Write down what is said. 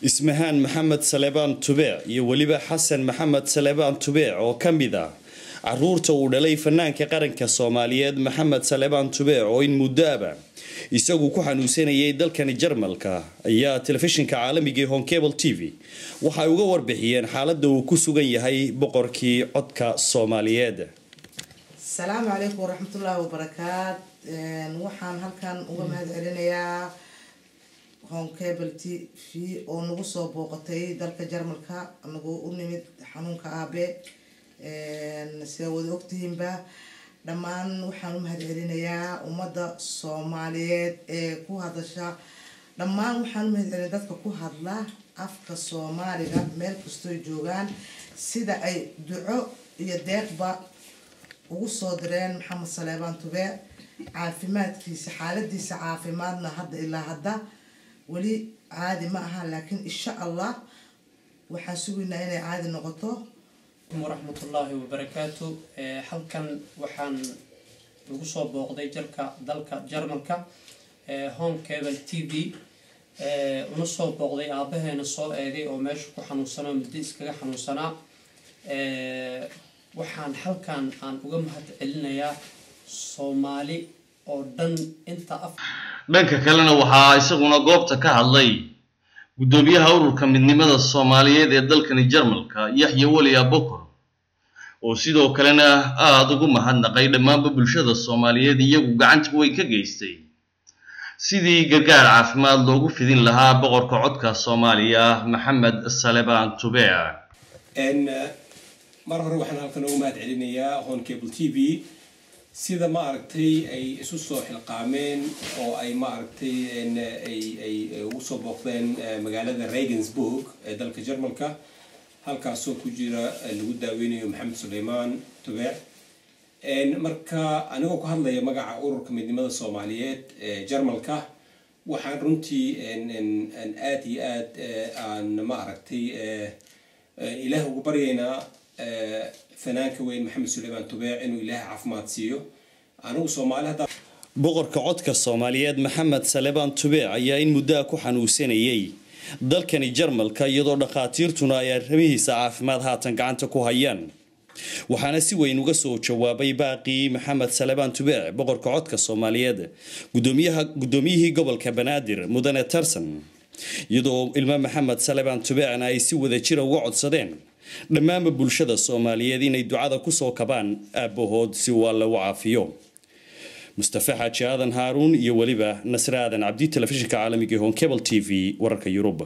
Ismahaan Maxamed Saleebaan Tubeec iyo weliba Xasan Maxamed Saleebaan Tubeec oo ka mid ah caruurta uu dhalay fanaanka qaranka Soomaaliyeed Maxamed Saleebaan Tubeec oo in muddoaba isagu ku xanuunsanayay dalkani Jarmalka ayaa telefishinka caalamiga ee Horn Cable TV waxa ay uga warbixiyeen xaaladda uu ku sugan yahay boqorkii codka Soomaaliyeed. Asalaamu calaykum waraxmatullaahi wabarakaat. Waxaan halkan uga mahad celinayaa Horn Cable TV oo nagu soo booqatay dalka Jarmalka, nagu u nimid xanuunka aabe. Sida wada ogtihiinba dhammaan waxaan u mahad celinayaa ummadda Soomaaliyeed ee ku hadasha, dhammaan waxaan u mahad celinaya dadka ku hadla afka Soomaaliga meel kastoo joogaan, sida ay duco iyo deeqba ugu soo direen Maxamed Saleebaan Tubeec caafimaadkiisa. Xaaladiisa caafimaadna hadda ilaa hadda weli caadi ma aha, laakiin insha Allah waxaan sugaynaa inay caadi noqoto. Waraxmatullaahi wabarakaatu. Halkan waxaan ugu soo booqday jarka dalka Jarmalka Horn Cable TV, una soo booqday aabaheena soo eegay oo meesha ku xanuunsanaa, muddo iskaga xanuunsanaa. Waxaan halkan aan uga mahad celinayaa Soomaali oo dhan inta af. Dhanka kalena waxaa isaguna goobta ka hadlay guddoomiyaha ururka midnimada Soomaaliyeed ee dalkani Jarmalka, Yaxya Weli Abokor, oo sidoo kalena aada ugu mahadnaqay dhammaanba bulshada Soomaaliyeed iyagu gacanta weyn ka geystay sidii gargaar caafimaad loogu fidin lahaa boqorka codka Soomaaliya Maxamed Saleebaan Tubeec. Mar hore waxaan halkan ugu mahad celinayaa Horn Cable TV sida ma aragtay ay isu soo xilqaameen oo ay ma aragtay ay ugu soo booqdeen magaalada Regensburg ee dalka Jarmalka, halkaasoo ku jira lagu daaweynayo Maxamed Suleymaan Tubeec. Marka anigoo ku hadlaya magaca ururka midnimada Soomaaliyeed ee Jarmalka, waxaan runtii aad iyo aad aan ma aragtay Ilaah ugu baryaynaa fanaanka weyn Maxamed Suleymaan Tubeec inuu Ilaah caafimaad siiyo. Anigu Soomaali hadda Boqorka codka Soomaaliyeed Maxamed Saleebaan Tubeec ayaa in muddo ku xanuunsanayay dalkani Jarmalka, iyadoo dhakhaatiirtuna ay arrimihiisa caafimaad haatan gacanta ku hayaan, waxaana si weyn uga soo jawaabay baaqii Maxamed Saleebaan Tubeec boqorka codka Soomaaliyeed gudoomiyaha gudoomiyihii gobolka Banaadir Mudane Tarsan, iyadoo ilmo Maxamed Saleebaan Tubeecna ay si wada jira uga codsadeen dhammaanba bulshada Soomaaliyeed inay ducada kusoo kabaan aabahood si waa lagu caafiyo. Mustafa Xaaji Aadan Haaruun iyo weliba Nasre Aadan Cabdi, telefishinka caalamiga ee Horn Cable TV, wararka Yurub.